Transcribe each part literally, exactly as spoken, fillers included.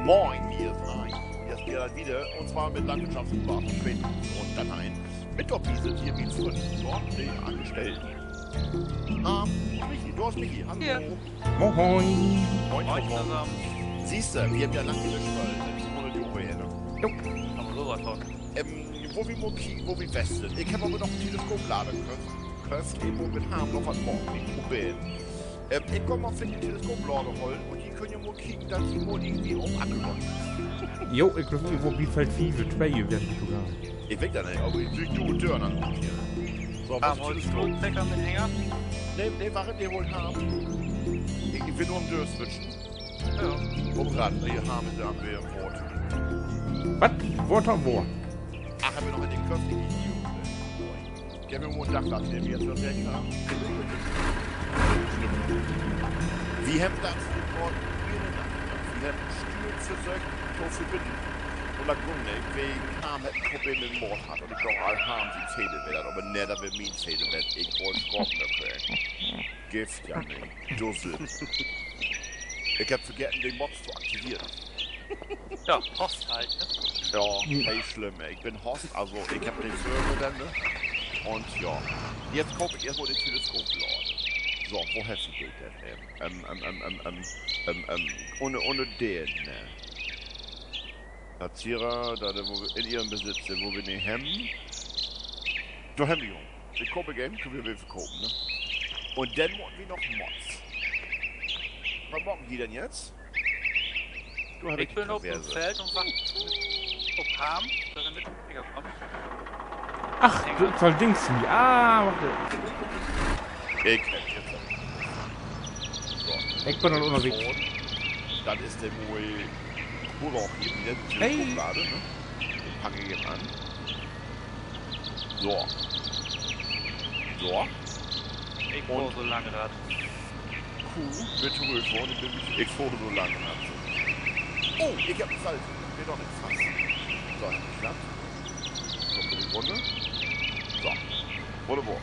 Moin, hier is Hein. Hier is Gerald wieder, un zwar mit Landwirtschaftssimulator twee un Data eins. Mit dorbi sünd hier mien Frünnen, ne, de Angestellten. Ähm, Michi, dor is Michi, hallo. Hier. Moin. Moin, moin tosamen. Siehste, wi hebbt ja lang nich mehr speelt, dat is immer noch die Oberhände. Jo. Aver so wat von. Ähm, wo wi mal kieken, wo wi west sünd. Ik heff aver noch en Teleskoplader köfft. Köfft, ik mutt mit Harm noch wat maken, ik proberen. Ähm, ik gah mal flink en Teleskoplader holen un ji köönt ja mal kieken, dat ji mal irgendwie op Acker kaamt. Jo, ik glööv, irgendwo bi Feld fief, twee, wi weern sogar. Ik weet dat nich, aver ik will du Dören anmaken hier. So, wat is Teleskop? Trecker mit Hänger? Nee, nee, wacht, de hoolt Harm. Ik, ik will nu en Döör switchen. Ja. Op Rad, de Harm is ja am weer an Boord. Wat? Water, wo? Ach, hebbt wi noch in de Köfte hier. Ik heff mi mal en Dachplatt hier, wi hebbt dat Dach. Wi hebbt dat Dach hier, wi hebbt Stüül versöcht to verbinnen. Un dat güng nich, wegen Harm hett en Problem mit Motor hatt. Un ik dach, al Harm sien Fehler weer dat, aver nee, dat weer mien Fehler ween. Ik wull Schrappen dorför. Gifft ja nich. Dussel. Ik heff vergeten, de Mods to aktiveren. Ja, Host halt, ne? Ja, heel slimm, ey. Ik bün Host, also ik heff den Server denn, ne? Un ja. Jetzt koop ik eerst mal den Teleskoplader. So, wo heff ik den denn? Ähm, ähm, ähm, ähm, ähm, ähm, ähm, ähm, ünner, ünner den, ne? Platzierer, dor, dor, wo wi, in Ihrem Besitz, wo wi den hebbt. Dor hebbt wi em. De koop ik even, köönt wi weer verkopen, ne? Un denn mutten wi noch Mods. Wat maken wi denn jetzt? Dor heff ik Ik bün op dat Feld un wacht op Harm, dat he mit Trecker kummt. Ach, du, soll Dings wie. Ah, wacht. Ik heff jetzt so. Ik bün al ünnerwegens. Dat is de moje Bulldog hier, de Teleskoplader, ne? Den pack ik even an. So. So. Ik fohr so lang Rad. Kuh, weer torüch, ik bün, ik fohr so lang Rad. Oh, ik heff en Salto. Weer doch nich fast. So, hett klappt. Kumm, runner. So. Wunnerbor.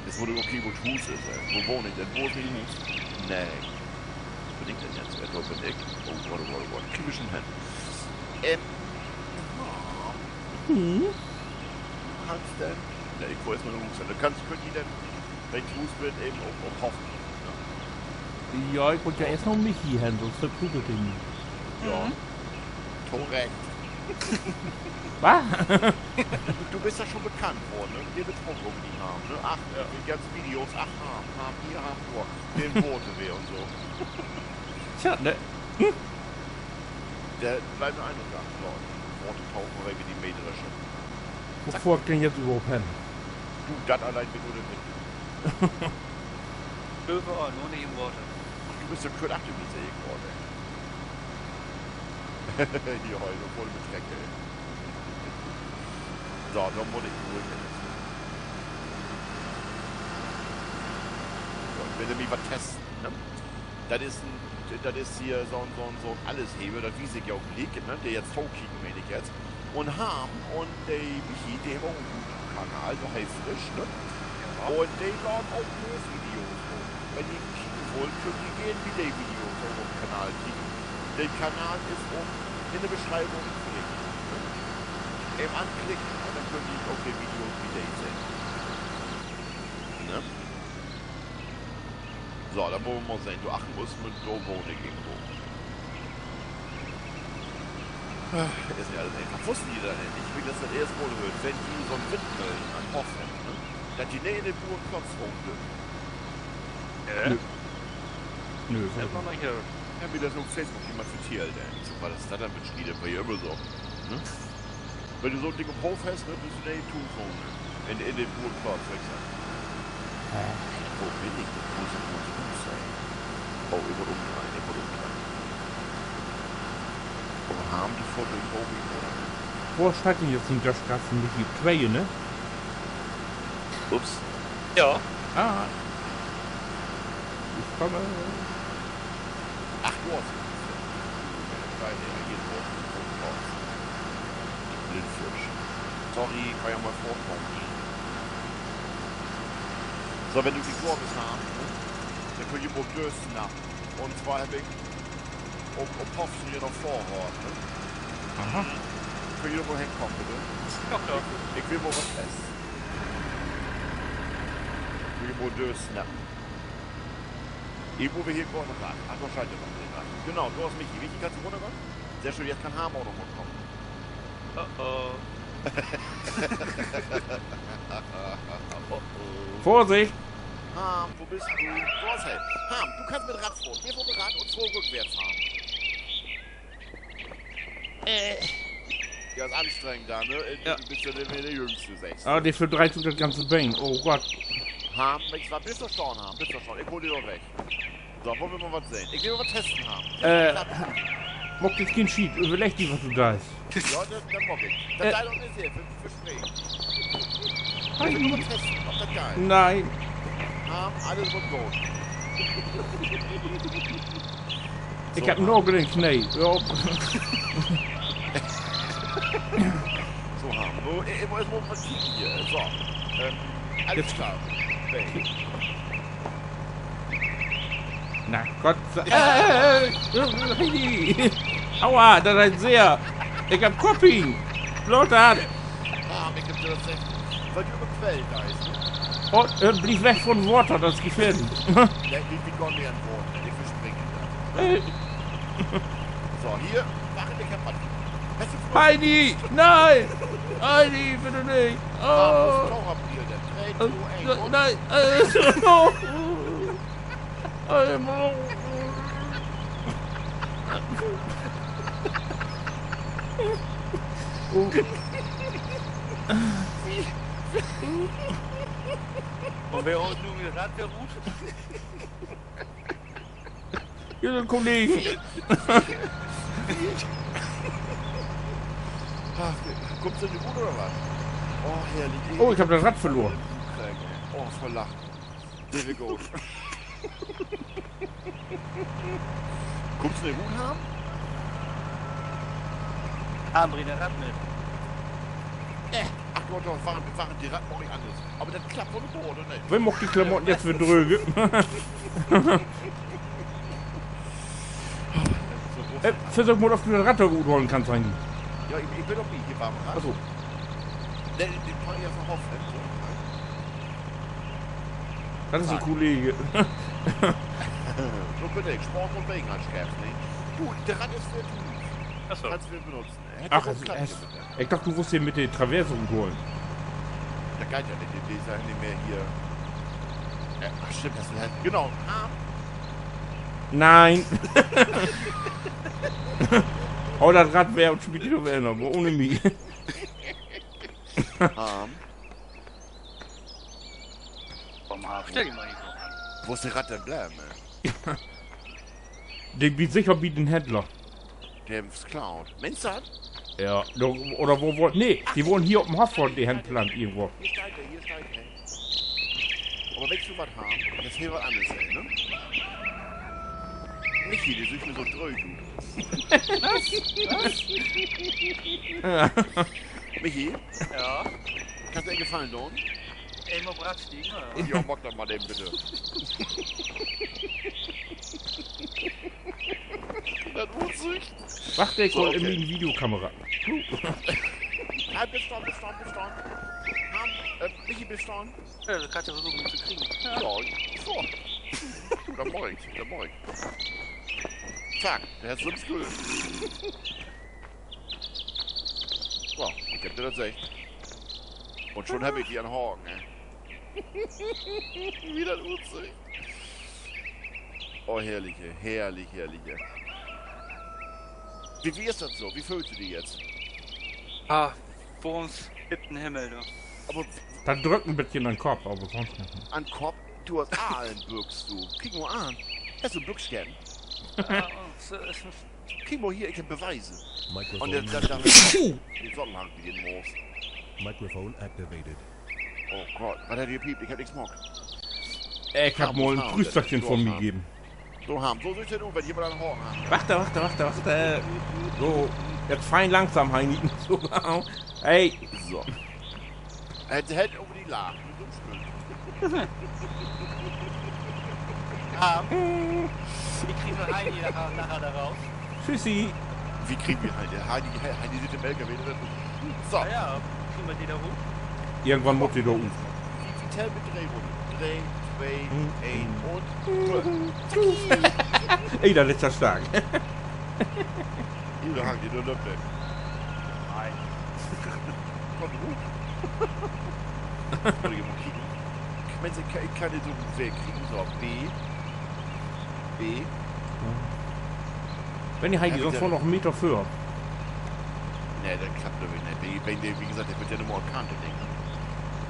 Jetzt mutt ik ok kieken, wo dat Huus is, ey. Wo wahn ik denn? Wo is mien Huus? Nee. Wo bün ik denn jetzt? Dor bün ik. Oh Gott, oh Gott, oh Gott. Krieg ik schon hen. Ähm, ja. Kannst denn? Nee, ik fohr eerst mal na Huus hen. Denn kannst, köönt ji denn, wenn ik to Huus bün, even op, op Hoff kieken, ne? Ja, ik mutt ja eerst na Michi hen, sonst verprügelt de mi. Ja. To Recht. Wat? Du büst ja schon bekannt worrn, ne? De betruck ok nich Harm, ne? Ach, de ganzen Videos, ach, Harm, Harm hier, Harm dor. Den Water weer un so. Tja, ne? De blifft en Eindruck achterlaten. Water tauchen, wenn wi de Mähdrescher. Wo fohr ik denn jetzt överhaupt hen? Du, dat alleen weer nur de Wind. Överall, nur nich in Water. Ach, du büst ja kört achter mi, seh ik graad, ey. Hier, Heino, vull mit Dreck, ey. So, dor mutt ik woll mit. So, ik will nämlich wat testen, ne? Dat is en, dat is hier so'n, so'n, so'n Alleshever, dat wies ik ja ok gliek, ne? De jetzt tokiekt, meen ik jetzt. Un Harm un de Michi, de hebbt ok en YouTube-Kanal, noch heel frisch, ne? Un de laden ok Videos hooch. Wenn ji kieken wüllt, köönt ji geern bi de Videos op Kanal kieken. De Kanal is ok in de Beschreibung verlinkt, ne? Even anklicken un denn köönt ji ok de Videos bi de sehn. Ne? So, denn wüllt wi mal sehn. Dor achtern is mit, dor wahn ik irgendwo. Is nich allens eenfach. Wussen ji dat egentlich? Ik bün dat eerste Mal höört, wenn ji so'n Windmöhl an Hoff hebbt, ne? Dat de nich in de Buurplatz wahnen dörvt. Nö. Nö, heff ik noch nich höört. Hett mi dat op Facebook jemand vertellt, ey. Ik so, wat is dat denn för en Schiet, dat weer ja ümmer so, ne? Wenn du so'n Ding op Hoff hest, ne, dörvst du nich in Huus wahnen. In, in de Buurplatz, weetst du. Wo bün ik denn? Wo is denn unse Huus, ey? Oh, ik mutt ümdreihen, ik mutt ümdreihen. Wo hebbt de Foto, ik hoop, ik, oder? Wo steiht denn jetzt de Döschkassen? Nich twee, ne? Ups. Ja. Ah. Ich komme. Ach, du hast es. Weil der hier so raus. Blindflutsch. Sorry, kann ja mal vorkommen. So, wenn du die Kurve hast, ne? Denn könnt ihr mal dörsnappen. Un zwar heff ik Op, op Hoff sünd ja noch Fohrradder, ne? Aha. Köönt ji mal henkamen, bitte? Doch, doch. Ik will mal wat essen. Ik will mal dörsnacken. Ik mutt hier graad noch ran. Ach, dor steiht ja noch een. Genau, dor is Michi. Michi, kannst du rünnergahn? Sehr schön, jetzt kann Harm ok noch mal kamen. Oh, oh. Oh, oh. Vorsicht! Harm, wo büst du? Dor is he. Harm, du kannst mit Rad fohren. Geh mal mit Rad un fohr rückwärts, Harm. Äh. Ja, is anstrengend dor, ne? Äh, ja. Du büst ja de, de Jüngste, seggst du. Ah, de verdreiht sik dat ganze Been. Oh Gott. Harm, wat, wat, bliff doch stahn, Harm, bliff doch stahn. Ik hool di dor weg. So, wüllt wi mal wat sehn? Ik will mal wat testen, Harm. Äh, maak di keen Schiet, överlegg di, wat du deist. Ja, dat, dat maak ik. Dat deit doch nix, ik verspreek. Ik will nur mal testen, of dat geiht. Nee. Harm, allens warrt goot. Ik hebb en Nagel in't Knee. Ja. So, Harm. So, ik, ik mutt eerst mal wat kieken hier. So. Ähm, allens klar. Na, Gott sei, äh, äh, aua, dat deit sehr. Ik hebb Koppien. Bloot dat. Ah, ik hebb di dat seggt. Wiel du över Quell deist, ne? Oh, äh, bliev weg von Water, dat is gefährlich. Nee, wi, wi gahn nich an Water, wi springen dor. Äh. So, hier, wart, ik hebb wat. Heini, nee! Heini, bitte nich! Ah, wo is de Taucherbrill denn? Dree, twee, een, un? Nee, äh, no. Äh, no. Oh. Un wer holt nu de Rad weer rut? Hier sünd Kollegen. Ach, kummst du nich rut, oder wat? Oh, herrlich. Oh, ik hebb dat Rad verloren. Oh, verlacht. Sehr gut. Kummst du nich rut, Harm? Harm, bring dat Rad mit. Äh, ach Gott, dor fahren, wi fahren de Rad noch nich an. Aver dat klappt wunnerbor, oder nich? Wi maakt de Klamotten nu weer dröög. Äh, versöök mal, of du dat Rad dor rutholen kannst, Heini. Ja, ik, ik bün doch nich hier beim Rad. Ach so. Nee, de, de kann ik eerst noch hoffen, ne? So. Dat is en Kollege. So bün ik. Sport un Wegen an Schäf, ne? Du, de Rad is weer to. Ach so. Kannst du weer benutzen. Ach, ik dach, du wullst hier mit de Traverse rutholen. Dat geiht ja nich, de, de is ja nich mehr hier. Äh, ach, stimmt, dat is, genau. Ah. Nee. Oh, dat Rad weer un spielt di doch weer noch, aver ohne mi. Harm. Komm, Harm, stell di mal hier so an. Wo is de Rad denn bleven, ey? De is seker bi den Händler. De hebbt se klaut. Meenst du dat? Ja, oder wo, wo, nee, de weren hier op den Hoff, de Händler irgendwo. Hier steiht he, hier steiht he. Aver weetst du wat, Harm? Dat is hier wat anners, ey, ne? Michi, de süht mi so dröög ut. Wat? Wat? Ja. Michi? Ja? Kannst du een Gefallen doon? Eenmal op Rad stiegen, oder wat? Ja, maak dat mal even, bitte. Dat Utsicht. Wacht, ik hol even mien Videokamera. Halt, bleev stahn, bleev stahn, bleev stahn. Harm, äh, Michi, bleev stahn. Ja, dat kannst du ja versuchen, den zu kriegen. Ja, so. Du, dat maak ik, dat maak ik. Zack, de hett sülvst Schuld. So, ik heff di dat seggt. Un schon heff ik di an'n Haken, ey. Wo dat utsüht. Oh, herrlich, ey. Herrlich, herrlich, ey. Wo, wo is dat so? Wo föhlst du di nu? Ah, för uns gifft 't en Himmel, du. Aver dat drückt en beten an'n Kopp, aver sünst nich. An'n Kopp? Du hest Alen, büxt du. Kiek mal an. Hest du Büxen? Ja, so is 't. Kiek mal hier, ik heff Beweise. Microphone. Un de, de, de, de Socken hangt bi den Moors. Microphone activated. Oh Gott, wat hett hier gepiept? Ik heff nix maakt. Ik heff mal en Prüstersken von mi geven. So, Harm, so süht dat ut, wenn jemand an'n Haken hangt. Wacht, wacht, wacht, wacht. So, nu fein langsam, Heini. So, hey. So. He hett över de Laag. Harm. Ik krieg noch Heini naher, naher dor raus. Tschüssi. Wi kriegt de, de, Heini, Heini sitt in'n L K W, dat is so. Ja, ja, kriegen wi de dor hooch? Irgendwann mutt de dor ut. Wi, wi tellt mit dree rünner. Dree, twee, een un null. Ey, dat is ja stark. Hier, dor hangt de, dor löppt de. Nein. Kummt rut. Mutt ik mal kieken. Minsch, ik, ik kann de so sehr kriegen. So, B. B. Wenn de Heini, sünst woll noch en Meter vör. Nee, dat klappt, glööv ik, nich. Wenn, wenn de, wie gesagt, de mutt ja nu mal an de Kant, de Ding.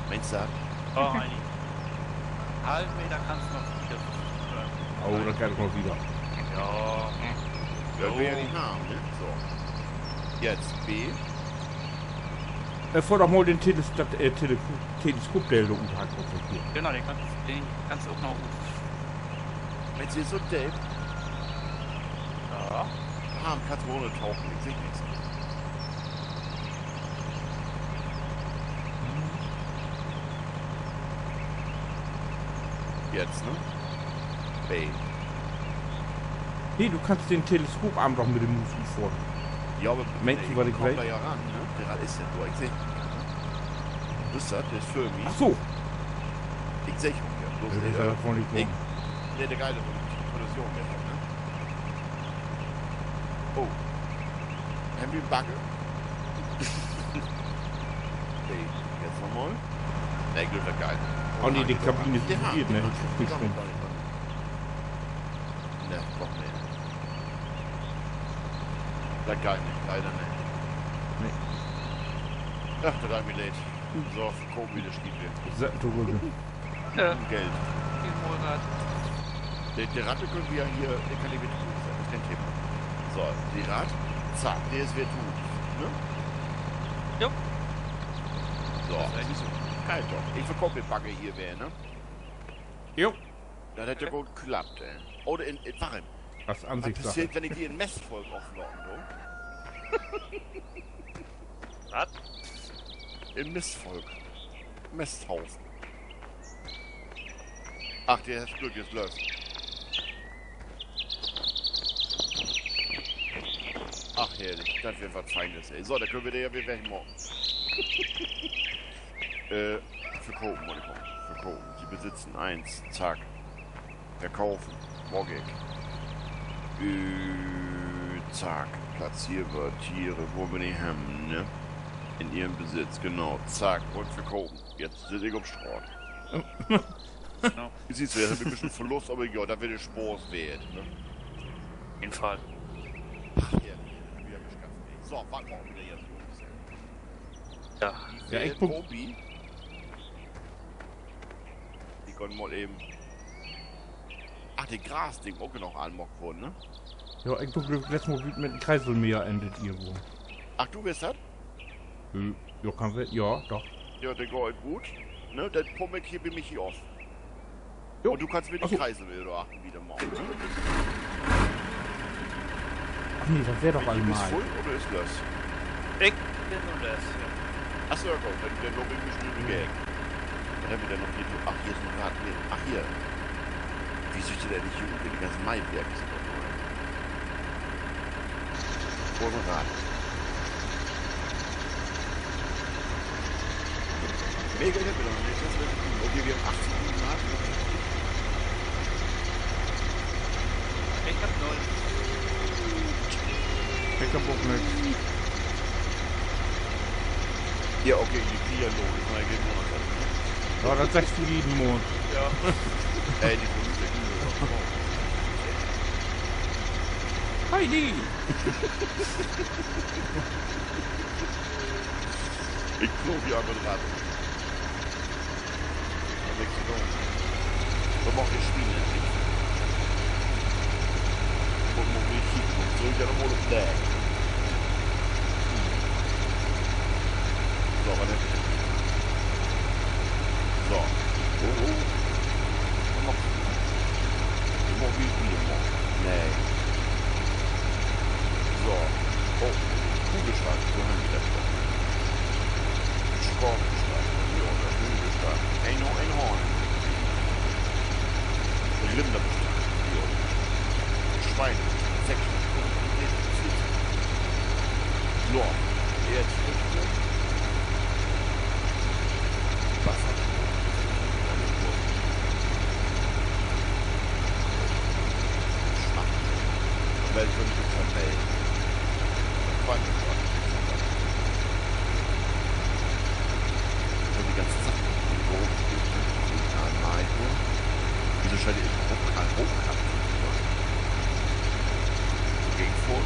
Minsch, dat? Oh, Heini. Halven Meter kannst du noch wieder. Oh, dat geiht noch wieder. Ja. Ja, weer ja nich harm, ne? So. Jetzt B. Äh, föhr doch mal den Teles-, dat, äh, Tele-, Teleskopdeel dor ut, Hack, hier. Genau, den kannst, den kannst du ok noch ut. Wenn se so deep. Ja. Harm, kannst du runterdauchen, ik seh nix. Jetzt, ne? Hey. Hey, du kannst den Teleskoparm doch mit de Muus utfohren. Ja, aver Meenst du, wat ik weet? Dor ja ran, ne? De Rad is ja dor, ik seh. Is dat, de is för mi. Ach so. Ik seh ok, ja. Bloß, äh, ja, dat kann ik, nee, de geiht doch nich. Kollision mit, ne? Oh. Hebbt wi Bugge? Nee, jetzt noch mal. Nee, ik glööv, dat geiht nich. Oh nee, de Kabine is blockeert, ne? Ik krieg nix rin. Nee, doch nich. Dat geiht nich, leider nich. Nee. Ach, dat deit mi leed. So, verkopen wi de Schiet weer. Setten torügg. Ja. Geld. Jeden Monat. De, de Rad köönt wi ja hier, de kann ik mit, is keen Thema. So, de Rad, zack, de is weer to, ne? Jo. So, siehst du, geiht doch. Ik verkoop de Bugge hier weer, ne? Jo. Dat hett ja goot klappt, ey. Oder in, in, wacht mal. Wat passeert, wenn ik de in Mestvolk ofladen do? Wat? In Mestvolk. Mesthaufen. Ach, de hett Glück, is lööst. Ach, herrlich, dat weer wat Feines, ey. So, denn köönt wi de ja weer wegmaken. Äh, verkopen, mutt ik maken. Verkopen. Sie besitzen eins. Zack. Verkaufen. Maak ik. Äh, zack. Platzieren wir Tiere, wo wir die haben, ne? In ihrem Besitz, genau. Zack. Un verkopen. Jetzt sitt ik op Straat. Siehst du, jetzt hebb ik en beten Verlust, aver ja, dat weer de Spaaß weert, ne? Op jeden Fall. Ach, hier, hier, hebb ik ja geschafft, ey. So, wat maken wi denn jetzt, Jungs? Ja. Ja, ik prob- Obi. Ik gah mal even. Ach, de Grasding ok noch anmaakt worrn, ne? Ja, ik bün, glööv ik, letzt Mal mit en Kreiselmäher endt irgendwo. Ach, du weerst dat? Hm, ja, kann ween, ja, doch. Ja, denn gah ik rut, ne? Denn pump ik hier bi Michi of. Jo. Un du kannst mit de Kreiselmäher dor achtern wieder maken, ne? Ach nee, dat weer doch al mal. Bist du vull oder is lööst? Ik bün nu lööst, ja. Ach so, ja, goot, denn, denn loop ik en beten in de Gegend. Wat hebbt wi denn noch hier? Ach, hier is en Rad mit. Ach, hier. Wo süht de denn nich ut? De ganzen Maiwerk süht doch mal. Wo is en Rad? Mehr Geld hebbt wi noch nich. Dat is wirklich gut. Okay, wi hebbt achtzig Minuten hatt. Ik heff null. Ik heff ok nix. Ja, okay, de Pia lohnt. Ik meen, jeden Monat, ne? Ja, dat seggst du jeden Monat. Ja. Ey, de Politik, de Heidi! Ik proov hier eenmal ran. Wat denkst du dor? Dor maak ik Spiele. Wo, wo will ik hier? So, ik ja noch mal op Black. So, wat denn? So. Oh, oh. Wat maakst du? Wo maak ik wieder mal? Nee. So. Oh, Kugelschreiber, so hebbt wi dat doch. Skorpion, ja, oder Kugelschreiber. Een, een Hoorn. Rinder, ja. Swien, sechs Stück. So, jetzt Richtung Wasser. Schmack. Weil ich bin schon vermeldet. Freut mich schon. Schon die ganze Sache, die so rumsteht, ne? Die Kanaltour. Wieso schalte ich hoch, hoch, hoch? Gegen vor.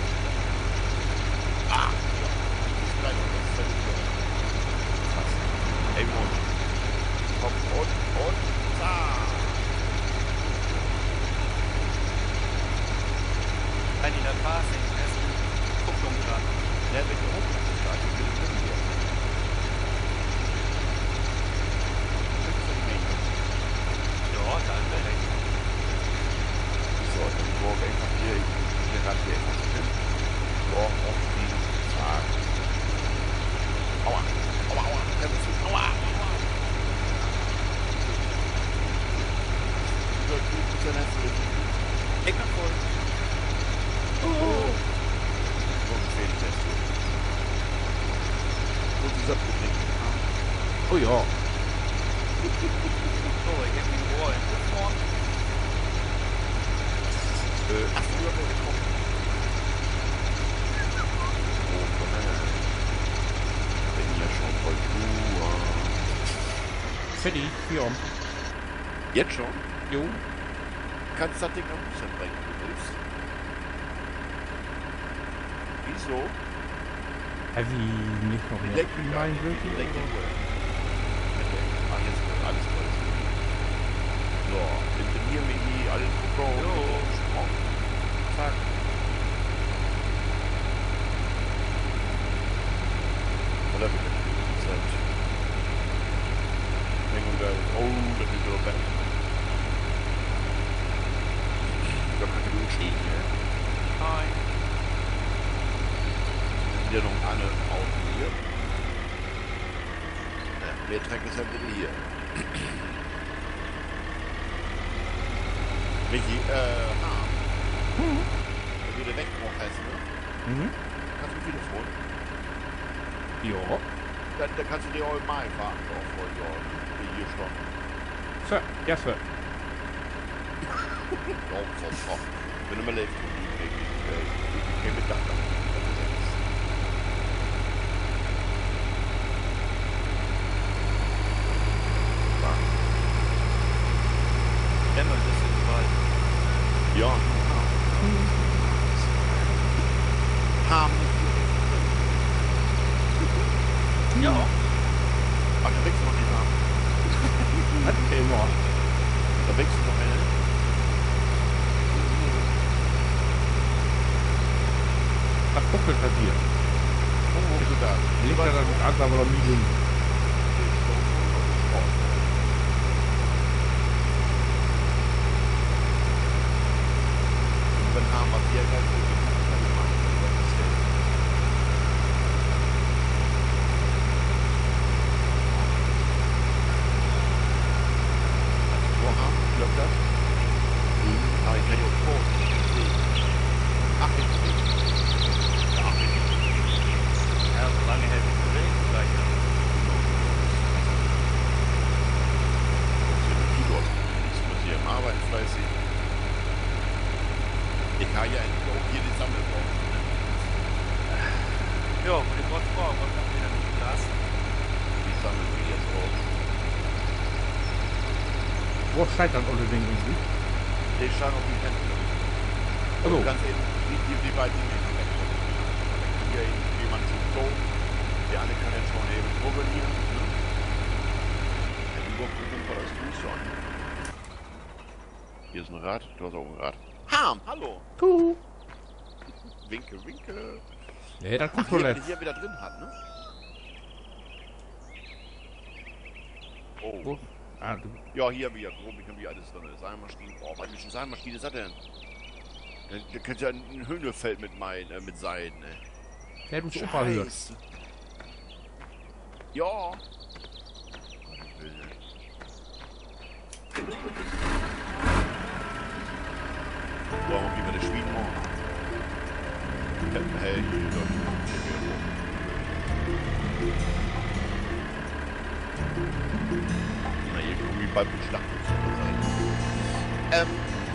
Ah, ja. Ich bleib auf das Feld. Fast. Ey, Mann. Komm, und, und, zack. Kann ich das passen? Hast du Kupplung dran? Ja, wenn du hochkommst, da ist die Kupplung hier. Ja, da ist er recht. So, dann morgen einfach hier, ich, ich rate hier einfach hin. So, auf die Zahl. Aua, aua, aua, bremse, aua, aua. Wie soll ich gut sein, hast du richtig? Ich bin voll. Oh. So gefährlich ist das. Und dieser Problem. Oh ja. So, ich hab den Rohr in Luft vorn. Äh, ach, früher wurde ich auch. Oh, Mann. Bin ja schon bei Tour. Fertig, ja. Jetzt schon? Jo. Kannst das Ding noch nicht anbringen, wenn du willst. Wieso? Heff ik nich noch mehr. Wie mein wirklich? Ah, jetzt alles toll. So, bin hier mit die alle Programme. Jo. Zack. Oder bitte. Sehr gut. Hängen wir. Oh, das ist so bad. Doch, kann ich gut stehen, ne? Hi. Wieder noch eine Auto hier. Ja, wer trägt das halt wieder hier? Michi, äh, ha. Mhm. Wenn du den weggebracht hast, ne? Mhm. Kannst du mit Telefon? Ja. Dann, dann kannst du dir auch mal fahren, auch vor Jahren, ne? Die hier standen. Sir, yes, sir. Ja, so, so. Wenn du mal läufst, du, du, du, du, du, du, du, du, du, du, du, du, du, du, du, du, Emma, das ist Wald. Ja. Hm. Haben. Ja. Ach, da wächst noch nicht an. Was? Immer. Da wächst noch eine. Was ruckelt das hier? Oh, wo ist das? Liegt da das Gras aber noch nie hin? Und dann haben wir hier gleich so die Kuchen gemacht. Das ist ja Oha, klappt das? Mhm. Aber ich kann ja auch Sport. Ach, ich, ja, ach, ich. Ja, solange er sich bewegt, reicht das. Kilo. Jetzt muss ich am Arbeiten fleißig. Ich habe ja endlich auch hier den Sammelbau. Ja, und ich wollte fragen, was macht ihr denn mit dem Gas? Wie sammeln wir jetzt auf? Wo steht das alte Ding eigentlich? Der stand auf dem Fenster. Also. Du kannst eben die, die, die beiden Dinge nicht wegkommen. Hier eben jemand schon so, der eine kann jetzt schon eben rüberlieren, ne? Ja, die Wurf kommt von das Fuß an. Hier ist ein Rad, du hast auch ein Rad. Harm, hallo. Puh. Winke, winke. Nee, das kommt zuletzt. Ach, hier, hier wieder drin hat, ne? Oh. Wo? Ah, du. Ja, hier wieder. Grob, ich hab hier alles drin. Seimaschinen. Oh, was für eine Seimaschine ist das denn? Da, da kannst du ja ein Hühnerfeld mit meinen, äh, mit seiden, ey. Ja, du bist Opa hier. Scheiße. Ja. Gott, ich will nicht. Boah, wie wir das Spiel machen. Hey, hey, hier, da, hier, hier. Beim Schlachten, so to seggen. Ähm,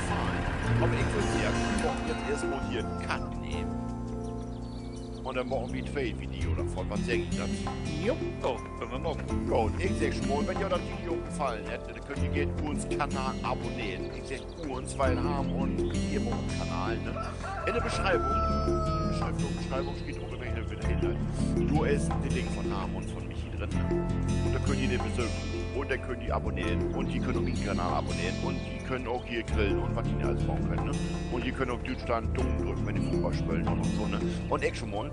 fein. Aver ik würr seggen, wi maakt nu eerstmal hier en Cut nehmen. Un denn maakt wi en tweet Video dorvun. Wat seggt ji denn? Jo, köönt wi maken. Goot, ik segg schon mal, wenn jo dat Video gefallen hett, denn köönt ji geern uns Kanal abonneren. Ik segg uns, wiel Harm un wi maakt en Kanal, ne? In de Beschreibung, schrievt in de Beschreibung, steiht ok, in welke Video dat is, dor is de Link von Harm un von Michi drin, ne? Un dor köönt ji de besöken. Un denn köönt ji abonneren. Un ji köönt ok mien Kanal abonneren. Un ji köönt ok hier grillen un wat ji nich allens maken köönt, ne? Un ji köönt ok Düütschland Dumen drücken, wenn de Football spelen doot un so, ne? Un ik schon mal,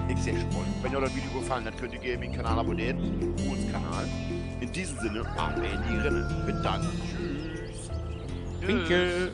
ik segg schon mal, wenn jo dat Video gefallen hett, köönt ji geern mien Kanal abonneren, uns Kanal. In dissen Sinne, ab in de Rinne. Bit dann. Tschüss. Winke.